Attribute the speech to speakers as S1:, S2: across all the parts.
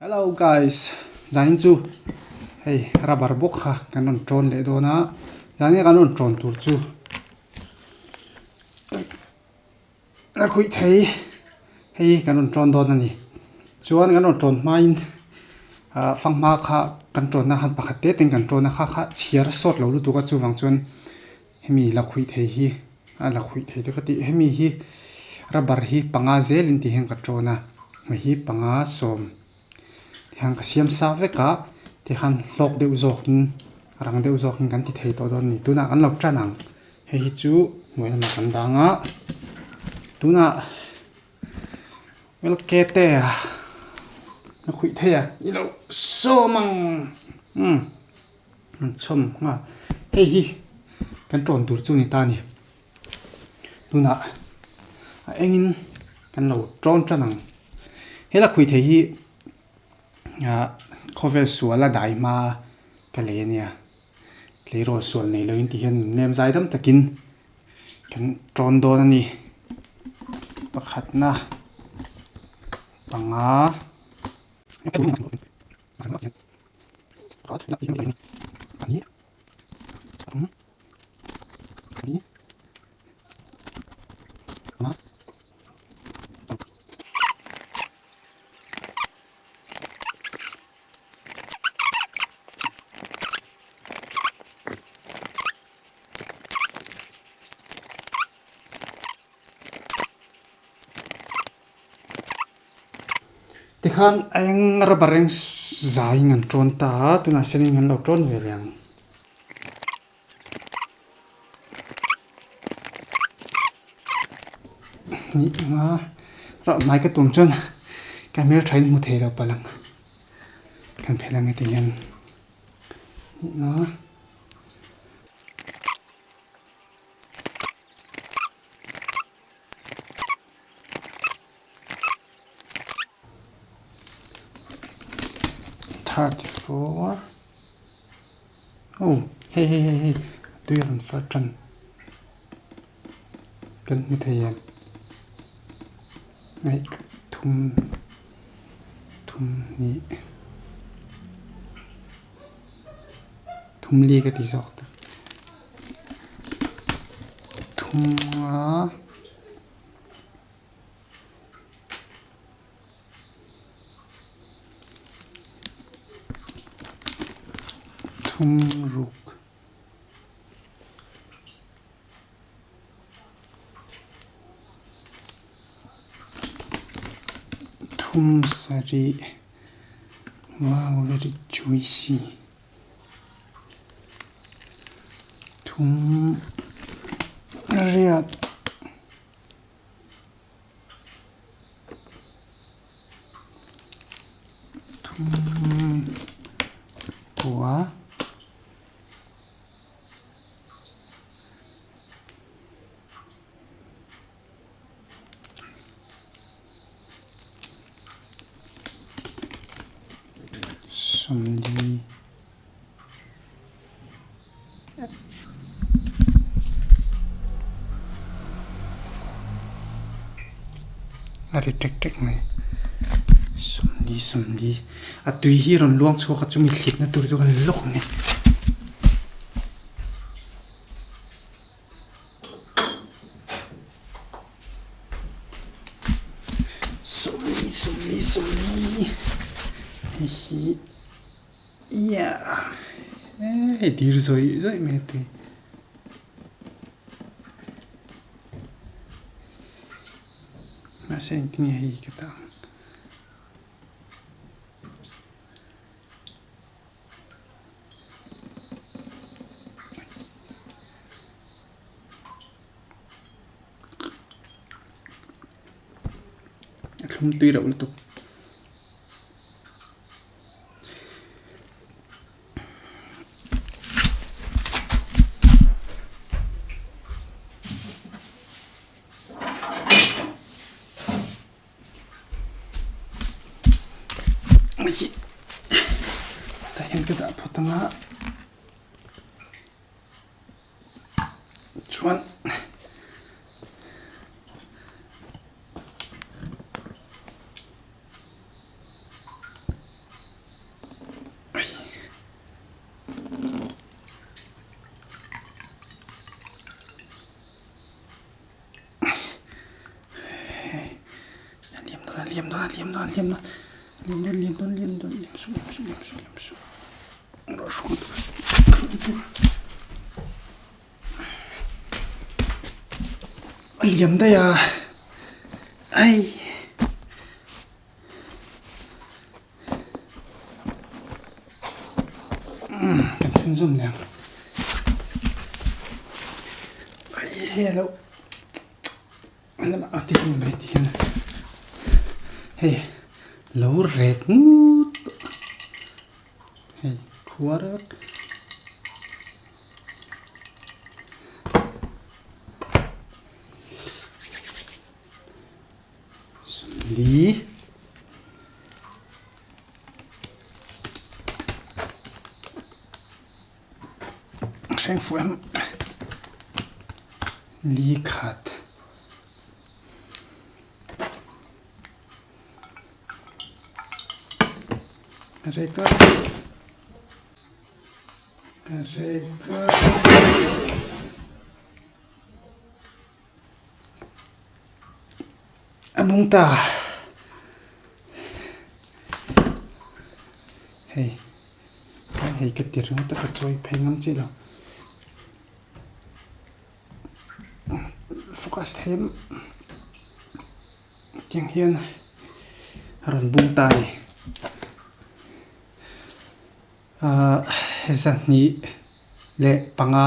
S1: Hello guys, zanin chu hei rubber bawk kha kan rawn tawn leh dawn a, zanin kan rawn tawn tur chu la khuih thei hei kan rawn tawn dawn a ni. Chuan kan rawn tawn hmain ah fanghma kha kan tawnna khan pakhat te ten kan tawn a kha kha chhiar sawt lo lutuk a chuvang chuan hemi la khuih thei hi a la khuih thei te ka tih hemi hi rubber hi panga zelin tih hian ka tawn a hei hi panga sawm tihian ka siam sa vek a tikhan hlawk deuh zawkin rang deuh zawkin kan ti thei tawh dawn a ni tunah kan lo tan ang hei hi chu hnuai lamah kan dang a tunah Welkete a la khuih thei a i lo sawm ang umm. An chhawm nghal hei hi kan tawn tur chu a ni ta a ni tunah a engin kan lo tawn tan ang he la khuih thei hi ah khawvel sual a dai hma ka lei a nia tleirawl sual nei loin ti hian nem zai dam takin kan tawn dawn a ni pakhatna panga. Tikhan a eng rubber eng zaiin an tawn ta a, tunah senin an lo tawn ve reng. Nih anga rah hmai ka tum chuan ka hmeltha in hmu thei lo palh ang kan phel ang heti hian nih anga. 34 oh hei hei hei hei tui a rawn far tan kan hmu thei em hei thum thum hnih thum li ka ti zawk ta thum a. Thum ruk thum sarih wow very juicy thum riat. Thum kua sawmli. A ri ṭek ṭek mai sawmli sawmli a tui hi rawn luang chhuak a chumi thlitna tur chu kan lawk ang e. Sawmli sawmli sawmli hei hi. Yeah hei dir zawih zawih mai a tui. Mahse engtin nge hei ka tah ang. A thlum tui reuh lutuk. Tah hian ka dah phawt ang a chuan. liam dawn a liam dawn a liam dawn liam dawn liam dawn liam dawn liam suh liam suh liam suh liam suh a liam daih a ai. Kan chhunzawm leh ang hei a lo a ti hian mai ti hian hei lo rek ngut hei khuar Li. Hreng fuh em. Li khat. Reka. Reka. A bung ta hei hei ka ti ringawt a ka chawi phei ngam chiah lo focus thei em tiang hian a rawn bung ta a ni ahh zahnih leh panga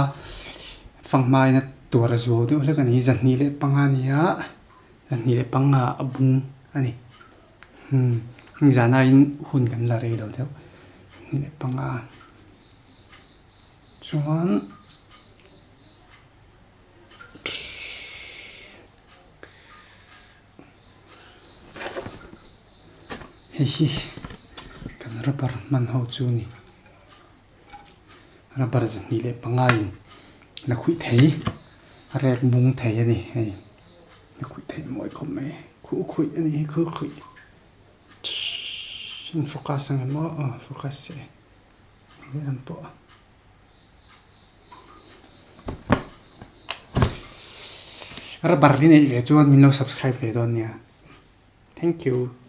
S1: fanghmain a tuar a zuau deuh hlek a ni. 25 a ni a, 25 ah a bung a ni. Hmm, zanain hun kan la rei lo deuh. 25 chuan hei hi kan rubber hman ho chu a ni. Rubber 25 in la khuih thei a rek bung thei a ni hei la khuih thei mawi khawp mai khuh khuih a ni hi khuh khuih in focus ang em aw aw focus che e lam pawh rubber hi neih ve chuan min lo subscribe ve dawn nia thank you.